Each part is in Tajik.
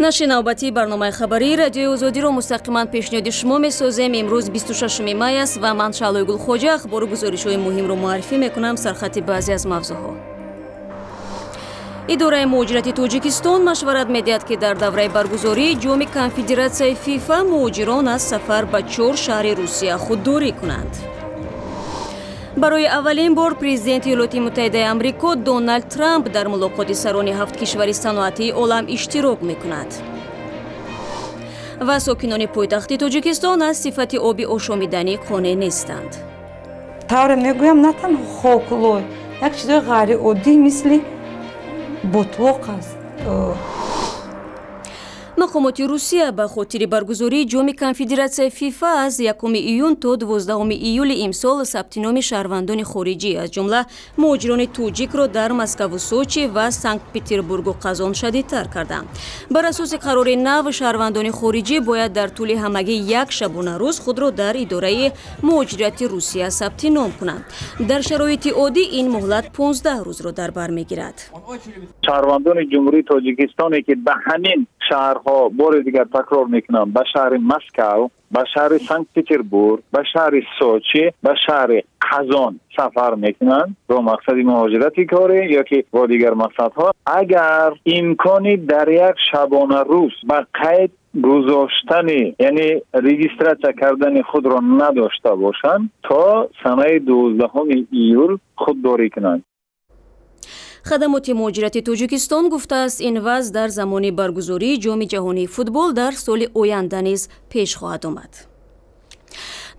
Нашри навбатии барномаи хабарии Радиои Озодиро мустақиман пешниҳоди шумо месозем. Имрӯз 26 май аст ва ман, Шаълои Гулхоҷа, ахбору гузоришҳои муҳимро муаррифӣ мекунам. Сархати баъзе аз мавзӯъҳо. Идораи муҳоҷирати Тоҷикистон машварат медиҳад, ки дар давраи баргузории Ҷоми Конфедератсияи ФИФА муҳоҷирон аз сафар ба чор шаҳри Русия худдорӣ кунанд. Барои аввалин бор президенти Иёлоти Муттаҳидаи Амрико Доналд Трамп дар мулоқоти сарони ҳафт кишвари саноатии олам иштирок мекунад. Ва сокинони пойтахти Тоҷикистон аз сифати оби ошомиданӣ қонеъ нестанд. Тавре мегӯям, на танҳо хоку лой, як чизои ғайриоддӣ, мисли ботлоқ аст. Мақомоти Русия ба хотири баргузории Ҷоми Конфедератсияи ФИФА аз 1 июн то 12 июли имсол сабти номи шаҳрвандони хориҷӣ, аз ҷумла муҳоҷирони тоҷикро, дар Москаву Сочи ва Санкт Петербургу Қазон шадидтар карданд. Бар асоси қарори нав, шаҳрвандони хориҷӣ бояд дар тӯли ҳамагӣ як шабонарӯз худро дар идораи муҳоҷирати Русия сабти ном кунанд. Дар шароити оддӣ ин муҳлат 15 рӯзро дар бар мегирад. Шаҳрвандони Ҷумҳурии Тоҷикистоне, ки ба ҳамин шаҳрҳо, бори дигар такрор мекунам, ба шаҳри Москав, ба шаҳри Санкт Петербург, ба шаҳри Сочи, ба шаҳри Қазон сафар мекунанд бо мақсади муҳоҷирати корӣ ё ки бо дигар мақсадҳо, агар имкони дар як шабона рӯз ба қайд гузоштани, яъне регистрация кардани худро надошта бошанд, то санаи 12 июл худдорӣ кунанд. Хадамоти муҳоҷирати Тоҷикистон гуфтааст, ин вазъ дар замони баргузории Ҷоми ҷаҳонии футбол дар соли оянда низ пеш хоҳад омад.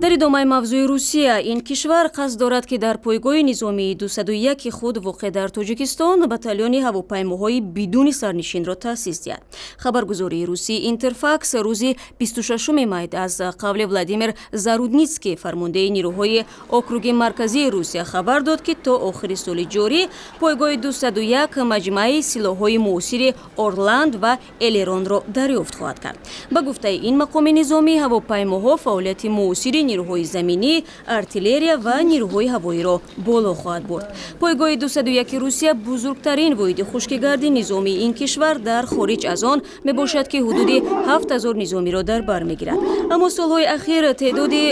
Дар идомаи мавзӯи Русия, ин кишвар қасд дорад, ки дар пойгоҳи низомии 201 худ, воқеъ дар Тоҷикистон, батальони ҳавопаймоҳои бидуни сарнишинро таъсис диҳад. Хабаргузории русии Интерфакс рӯзи 26 май аз қавли Владимир Зарудницкий, фармондеҳи нирӯҳои округи марказии Русия, хабар дод, ки то охири соли ҷорӣ пойгоҳи 201 маҷмӯаи силоҳҳои муосири Орлан ва Элеронро дарёфт хоҳад кард. Ба гуфтаи ин мақоми низомӣ, ҳавопаймоҳо фаъолияти муосири нирӯҳои заминӣ, артиллерия ва нирӯҳои ҳавоиро боло хоҳад бурд. Пойгоҳи 201 Русия бузургтарин воҳиди хушкигарди низомии ин кишвар дар хориҷ аз он мебошад, ки ҳудуди 7000 низомиро дар бар мегирад. Аммо солҳои ахир теъдоди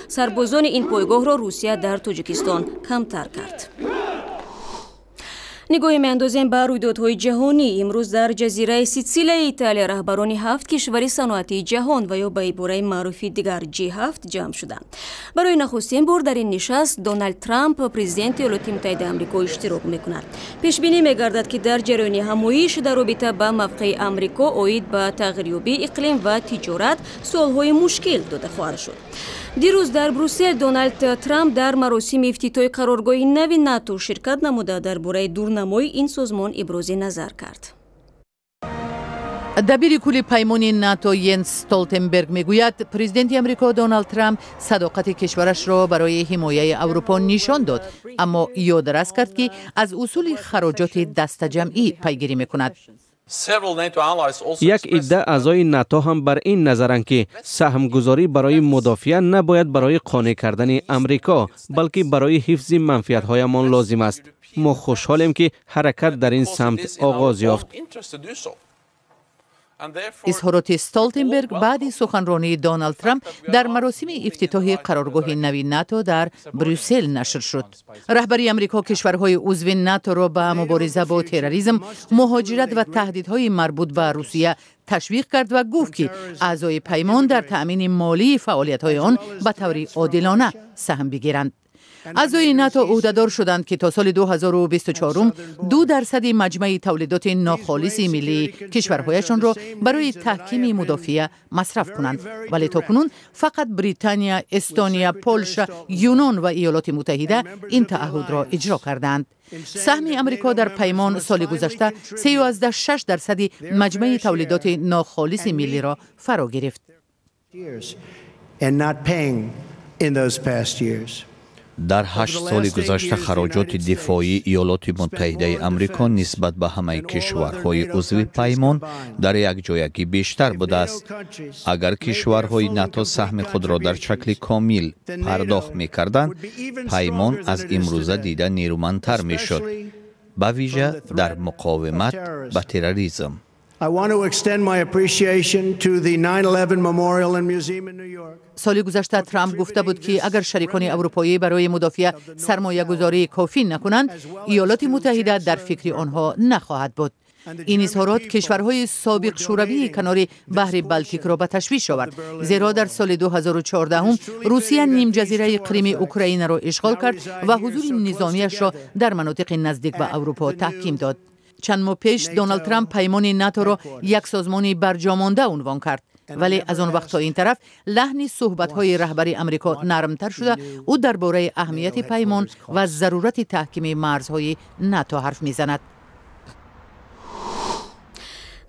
сарбозони ин пойгоҳро Русия дар Тоҷикистон камтар кард. Нигоҳе меандозем ба рӯйдодҳои ҷаҳонӣ. Имрӯз дар ҷазираи Ситсилияи Италия раҳбарони ҳафт кишвари саноатии ҷаҳон ва ё ба ибораи маъруфи дигар G7 ҷамъ шуданд. Барои нахустин бор дар ин нишаст Доналд Трамп, президенти Иёлоти Муттаҳидаи Амрико, иштирок мекунад. Пешбинӣ мегардад, ки дар ҷараёни ҳамоиш дар робита ба мавқеи Амрико оид ба тағйирёбии иқлим ва тиҷорат суолҳои мушкил дода хоҳад шуд. Дирӯз дар Брюссел Доналд Трамп дар маросими ифтитоҳи қароргоҳи нави НАТО ширкат намуда, дар бораи дурнамои ин созмон ибрози назар кард. Дабири кулли паймони НАТО Йенс Столтенберг мегӯяд, президенти Амрико Доналд Трамп садоқати кишварашро барои ҳимояи Аврупо нишон дод, аммо ёдрас кард, ки аз усули хароҷоти дастаҷамъӣ пайгирӣ мекунад. Як идда аъзои НАТО ҳам бар ин назаранд, ки саҳмгузорӣ барои мудофиа набояд барои қонеъ кардани Амрико, балки барои ҳифзи манфиатҳоямон лозим аст. Мо хушҳолем, ки ҳаракат дар ин самт оғоз ёфт. Изҳороти Столтенберг баъди суханронии Доналд Трамп дар маросими ифтитоҳи қароргоҳи нави НАТО дар Брюссел нашр шуд. Раҳбари Амрико кишварҳои узви НАТОро ба мубориза бо терроризм, муҳоҷират ва таҳдидҳои марбут ба Русия ташвиқ кард ва гуфт, ки аъзои паймон дар таъмини молии фаъолиятҳои он ба таври одилона саҳм бигиранд. Аъзои НАТО ӯҳдадор шуданд, ки то соли 2024 2 дарсади маҷмӯи тавлидоти нохолиси миллии кишварҳояшонро барои таҳкими мудофиа масраф кунанд, вале то кунун фақат Британия, Эстония, Полша, Юнон ва Иёлоти Муттаҳида ин таъҳудро иҷро кардаанд. Саҳми Амрико дар паймон соли гузашта 3,6 дарсади маҷмӯи тавлидоти нохолиси миллиро фаро гирифт. And not paying in those past years. Дар 8 соли гузашта хароҷоти дифоии Иёлоти Муттаҳидаи Амрико нисбат ба ҳамаи кишварҳои узви паймон дар якҷоягӣ бештар будааст. Агар кишварҳои НАТО саҳми худро дар шакли комил пардохт мекарданд, паймон аз имрӯза дида нерӯмандтар мешуд, ба вижа дар муқовимат ба терроризм. I want to extend my appreciation to the 9/11 Memorial and Museum in New York. Соли гузашта Трамп гуфта буд, ки агар шарикони аврупоӣ барои мудофиа сармоягузории кофӣ накунанд, Иёлоти Муттаҳида дар фикри онҳо нахоҳад буд. Ин изҳорот кишварҳои собиқ шӯравии канори баҳри Балтикро ба ташвиш овард, зеро дар соли 2014 Русия нимҷазираи Қрими Украинаро ишғол кард ва ҳузури низомиашро дар манотиқи наздик ба Аврупо таҳким дод. Чанд моҳ пеш Доналд Трамп паймони Наторо як созмони барҷомонда унвон кард, вале аз он вақт то ин тараф лаҳни суҳбатҳои раҳбари Амрико нармтар шуда, ӯ дар бораи аҳамияти паймон ва зарурати таҳкими марзҳои НАТО ҳарф мезанад.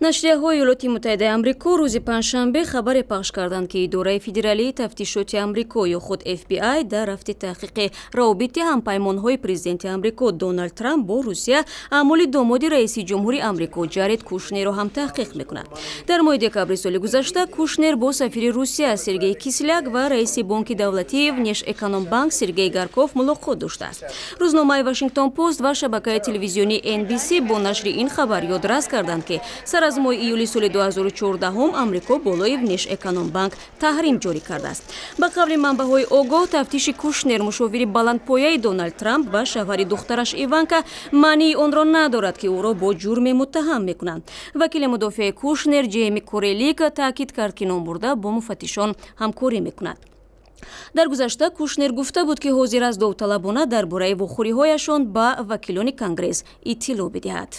Нашрияҳои Иёлоти Муттаҳидаи Амрико рӯзи панҷшанбе хабаре пахш карданд, ки Идораи федералии тафтишоти Амрико ё худ FBI дар рафти таҳқиқи равобити ҳампаймонҳои президенти Амрико Доналд Трамп бо Русия аъмоли домоди раиси ҷумҳури Амрико Ҷаред Кушнерро ҳам таҳқиқ мекунад. Дар моҳи декабри соли гузашта Кушнер бо сафири Русия Сергей Кисляк ва раиси бонки давлатии Внешэкономбанк Сергей Гарков мулоқот доштааст. Рӯзномаи Вашингтон Пост ва шабакаи телевизионии NBC бо нашри ин хабар ёдрас карданд, ки сар аз моҳи июли соли 2014 Амрико болои Внешэкономбанк таҳрим ҷорӣ кардааст. Ба қавли манбаъҳои огоҳ, тафтиши Кушнер, мушовири баландпояи Доналд Трамп ва шавҳари духтараш Иванка маънии онро надорад, ки ӯро бо ҷурме муттаҳам мекунанд. Вакили мудофиаи Кушнер Ҷейми Корелик таъкид кард, ки номбурда бо муфаттишон ҳамкорӣ мекунад. Дар гузашта Кушнер гуфта буд, ки ҳозир аст довталабона дар бораи вохӯриҳояшон ба вакилони Конгресс иттилоъ бидиҳад.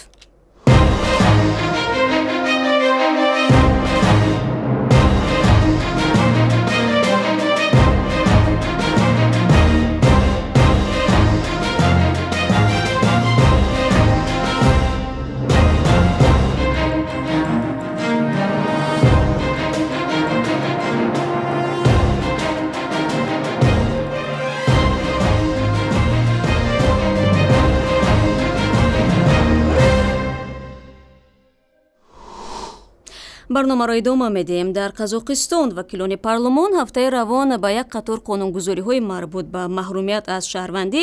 Барномаро идома медиҳем. Дар Қазоқистон вакилони парлумон ҳафтаи равон ба як қатор қонунгузориҳои марбут ба маҳрумият аз шаҳрвандӣ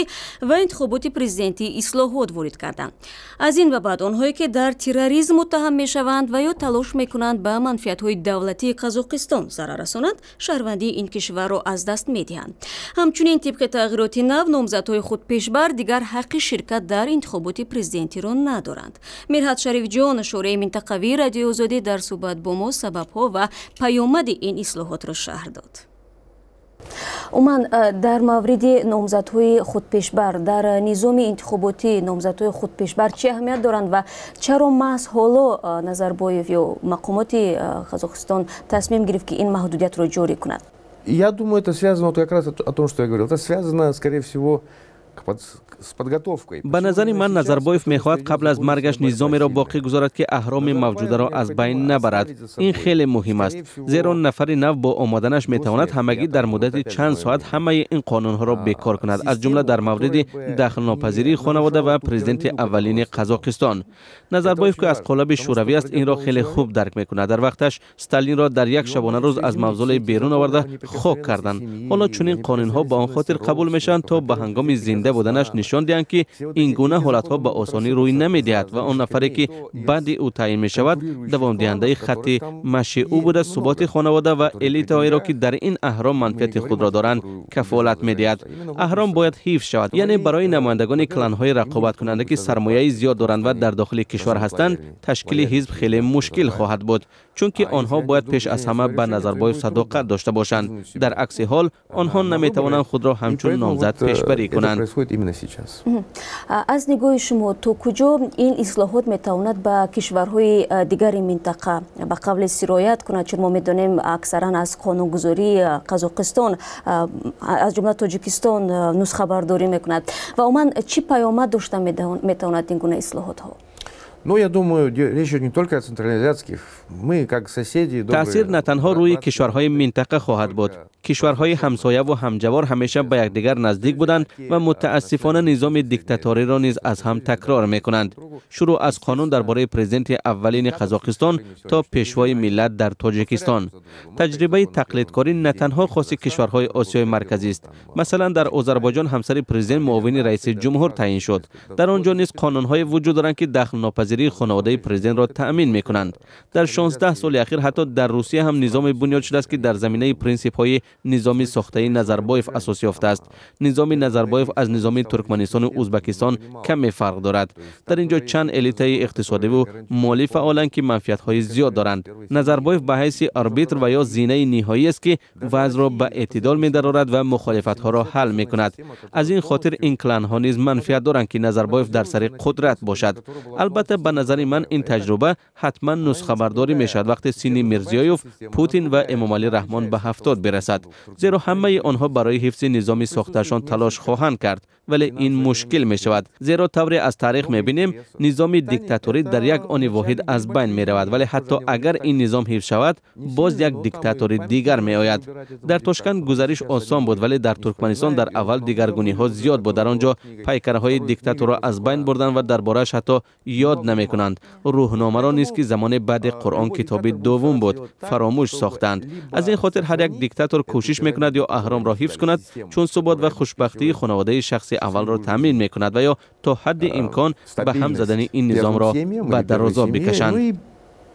ва интихоботи президентӣ ислоҳот ворид карданд. Аз ин ба баъд онҳое, ки дар терроризм муттаҳам мешаванд ва ё талош мекунанд ба манфиатҳои давлатии Қазоқистон зарар расонанд, шаҳрвандии ин кишварро аз даст медиҳанд. Ҳамчунин тибқи тағйироти нав номзадҳои худпешбар дигар ҳаққи ширкат дар интихоботи президентиро надоранд. Мирҳат Шарифҷон, шӯрои минтақавии Радиои Озодӣ, дар суҳбат бо мо сабабҳо ва паёмади ин ислоҳотро шарҳ дод. Умуман, дар мавриди номзадҳои худпешбар, дар низоми интихоботӣ номзадҳои худпешбар чӣ аҳамият доранд ва чаро маҳз ҳоло Назарбоев ё мақомоти Қазоқистон тасмим гирифт, ки ин маҳдудиятро ҷорӣ кунад? Я думаю, это связано вот как раз о том, что я говорил. Это связано, скорее всего, ба назари ман, Назарбоев мехоҳад қабл аз маргаш низомеро боқӣ гузорад, ки аҳроми мавҷударо аз байн набарад. Ин хеле муҳим аст, зеро нафари нав бо омаданаш метавонад ҳамагӣ дар муддати чанд соат ҳамаи ин қонунҳоро бекор кунад, аз ҷумла дар мавриди дахлнопазирии хонавода ва президенти аввалини Қазоқистон. Назарбоев, ки аз қолаби шӯравӣ аст, инро хеле хуб дарк мекунад. Дар вақташ Сталинро дар як шабонарӯз аз мавзолей берун оварда хок карданд. Ҳоло чунин қонунҳо ба он хотир қабул мешаванд, то ба ҳангоми зинда буданаш нишон диҳанд, ки ин гуна ҳолатҳо ба осонӣ рӯй намедиҳад ва он нафаре, ки баъди ӯ таъин мешавад, давомдиҳандаи хатти маши ӯ буда, суботи хонавода ва элитаҳоеро, ки дар ин аҳром манфиати худро доранд, кафолат медиҳад. Аҳром бояд ҳифз шавад, яъне барои намояндагони кланҳои рақобаткунанда, ки сармояи зиёд доранд ва дар дохили кишвар ҳастанд, ташкили ҳизб хеле мушкил хоҳад буд, чунки онҳо бояд пеш аз ҳама ба Назарбоев садоқат дошта бошанд. Дар акси ҳол онҳо наметавонанд худро ҳамчун номзад пешбарӣ кунанд. Аз нигоҳи шумо, то куҷо ин ислоҳот метавонад ба кишварҳои дигари минтақа ба қавле сироят кунад? Чун мо медонем, аксаран аз қонунгузории Қазоқистон, аз ҷумла Тоҷикистон, нусхабардорӣ мекунад ва умуман чӣ паёмад дошта метавонад ин гуна ислоҳотҳо? Ну, я думаю, речь идет не только о центральноазиатских. Мы, как соседи. Таъсир на танҳо рӯи кишварҳои минтақа хоҳад буд. Кишварҳои ҳамсоя ва ҳамҷавор ҳамеша ба якдигар наздик буданд ва мутаассифона низоми диктаториро низ аз ҳам такрор мекунанд, шурӯъ аз қонун дар бораи президенти аввалини Қазоқистон то пешвои миллат дар Тоҷикистон. Таҷрибаи тақлидкорӣ на танҳо хоси кишварҳои Осиёи Марказист. Масалан, дар Озарбойҷон ҳамсари президент муовини раиси ҷумҳур таъин шуд. Дар он ҷо низ қонунҳое вуҷуд доранд, ки дахлнопазир дастрасипазирии хонаводаи президентро таъмин мекунанд. Дар 16 соли ахир ҳатто дар Русия ҳам низоме бунёд шудааст, ки дар заминаи принсипҳои низоми сохтаи Назарбоев асос ёфтааст. Низоми Назарбоев аз низоми Туркманистону Узбекистон каме фарқ дорад. Дар ин ҷо чанд элитаи иқтисодиву молӣ фаъоланд, ки манфиатҳои зиёд доранд. Назарбоев ба ҳайси арбитр ва ё зинаи ниҳоӣ аст, ки вазъро ба эътидол медарорад ва мухолифатҳоро ҳал мекунад. Аз ин хотир ин кланҳо низ манфиат доранд, ки Назарбоев дар сари қудрат бошад. Албатта, ба назари ман, ин таҷруба ҳатман нусхабардорӣ мешавад, вақте синни Мирзиёев, Путин ва Эмомалӣ Раҳмон ба 70 бирасад, зеро ҳамаи онҳо барои ҳифзи низоми сохтаашон талош хоҳанд кард. Вале ин мушкил мешавад, зеро тавре аз таърих мебинем, низоми диктаторӣ дар як они воҳид аз байн меравад. Вале ҳатто агар ин низом ҳифз шавад, боз як диктатори дигар меояд. Дар Тошканд гузариш осон буд, вале дар Туркманистон дар аввал дигаргуниҳо зиёд буд. Дар он ҷо пайкарҳои диктаторро аз байн бурданд ва дар борааш ҳатто ёд намекунанд. Рӯҳномаро низ, ки замоне баъди Қуръон китоби дуввум буд, фаромӯш сохтанд. Аз ин хотир ҳар як диктатор кӯшиш мекунад ё аҳромро ҳифз кунад, чун субот ва хушбахтии хонаводаи шахси аввалро таъмин мекунад, ва ё то ҳадди имкон ба ҳам задани ин низомро ба дарозо бикашанд.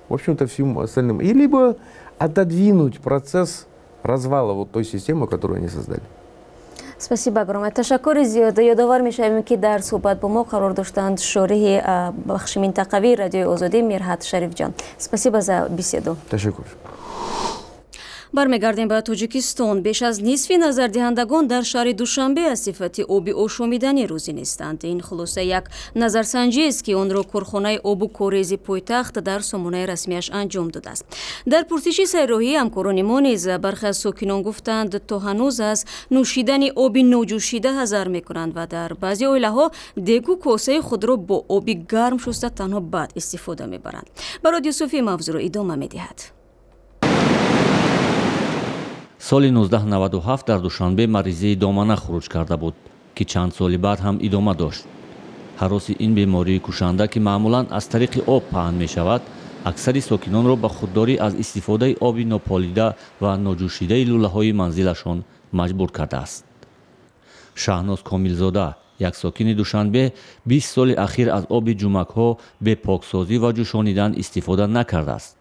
В общем-то, всем остальным. И либо отодвинуть процесс развала вот той системы, которую они создали. Спасибо огромное. Ташаккури зиёд. Ёдовар мешавем, ки дар суҳбат бо мо қарор доштанд шориҳи бахши минтақавии Радиои Озодӣ Мирҳат Шарифҷон. Спасибо за беседу. Ташаккур. Бармегардем ба Тоҷикистон. Беш аз нисфи назардиҳандагон дар шаҳри Душанбе аз сифати оби ошомиданӣ розӣ нестанд. Ин хулоса як назарсанҷиест, ки онро корхонаи обу корези пойтахт дар сомонаи расмиаш анҷом додааст. Дар пурсиши сайроҳӣ ҳамкорони мо низ бархе аз сокинон гуфтанд, то ҳанӯз аз нӯшидани оби ноҷӯшида ҳазар мекунанд ва дар баъзе оилаҳо дегу косаи худро бо оби гарм шуста танҳо баъд истифода мебаранд. Барод Юсуфӣ мавзӯъро идома медиҳад. Соли 1997 дар Душанбе маризии домана хуруҷ карда буд, ки чанд соли баъд ҳам идома дошт. Ҳароси ин бемории кушанда, ки маъмулан аз тариқи об паҳн мешавад, аксари сокинонро ба худдорӣ аз истифодаи оби нополида ва ноҷӯшидаи лӯлаҳои манзилашон маҷбур кардааст. Шаҳноз Комилзода, як сокини Душанбе, 20 соли ахир аз оби ҷумакҳо бе поксозӣ ва ҷӯшонидан истифода накардааст.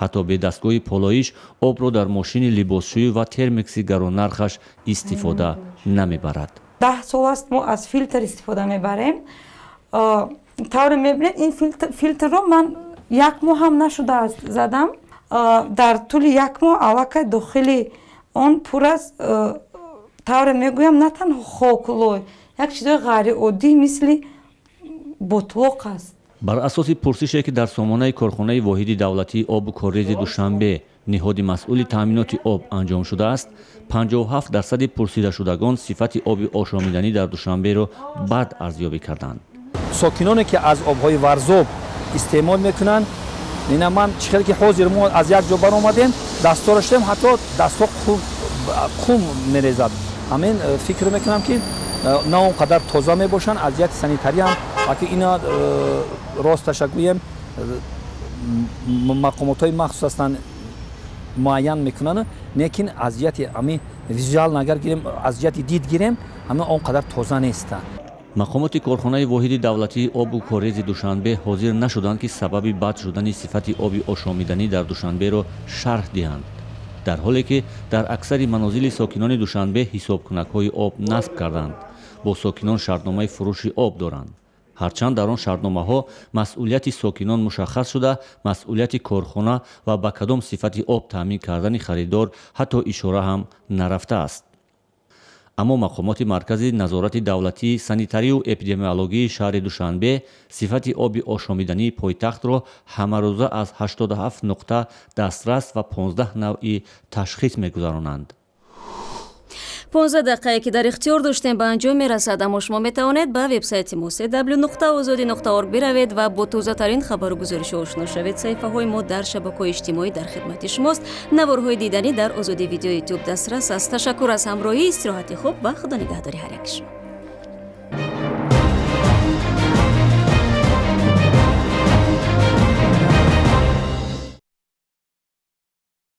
Ҳатто бе дастгоҳи полоиш обро дар мошини либосшӯӣ ва термикси гароннархаш истифода намебарад. 10 сол аст, мо аз филтр истифода мебарем. Тавре мебинед, ин филтрро ман як моҳ ҳам нашудааст задам. Дар тӯли як моҳ аллакай дохили он пур аст, тавре мегӯям, на танҳо хоку лой, як чизои ғайриоддӣ мисли ботлоқ аст. Бар асоси пурсише, ки дар сомонаи корхонаи воҳиди давлатии обу коррези Душанбе, ниҳоди масъули таъминоти об, анҷом шудааст, 57% пурсидашудагон сифати оби ошомиданӣ дар Душанберо бад арзёбӣ карданд. Сокиноне, ки аз обҳои Варзоб истеъмол мекунанд, ина ман чӣ хеле ки ҳозир мо аз як ҷо баромадем, дастҳоро шудем, ҳатто дастҳо қум мерезад. Ҳамин фикр мекунам, ки на он қадар тоза мебошанд, аз ҷиҳати санитарӣ ҳам. Аки ина росташа гӯем, мақомотҳои махсус ҳастанд, муайян мекунанд, лекин аз ҷиҳати ҳамин визуал агар гирем, аз ҷиҳати дид гирем, ҳамин он қадар тоза нестанд. Мақомоти корхонаи воҳиди давлатии обу коррези Душанбе ҳозир нашуданд, ки сабаби бад шудани сифати оби ошомиданӣ дар Душанберо шарҳ диҳанд, дар ҳоле ки дар аксари манозили сокинони Душанбе ҳисобкунакҳои об насб карданд, бо сокинон шартномаи фурӯши об доранд. Ҳарчанд дар он шартномаҳо масъулияти сокинон мушаххас шуда, масъулияти корхона ва ба кадом сифати об таъмин кардани харидор ҳатто ишора ҳам нарафтааст. Аммо мақомоти Маркази назорати давлатии санитарию эпидемиологии шаҳри Душанбе сифати оби ошомидании пойтахтро ҳамарӯза аз 87 нуқта дастрас ва 15 навъи ташхис мегузаронанд. 15 дақиқае, ки дар ихтиёр доштем, ба анҷом мерасад, аммо шумо метавонед ба вебсайти мо cw.ozodi.org биравед ва бо тозатарин хабару гузоришҳо ошно шавед. Саҳифаҳои мо дар шабакаҳои иҷтимоӣ дар хидмати шумост. Наворҳои диданӣ дар Озодӣ Видео Ютуб дастрас аст. Ташаккур аз ҳамроҳӣ, истироҳати хуб ва худо нигаҳдори ҳар яки шумо.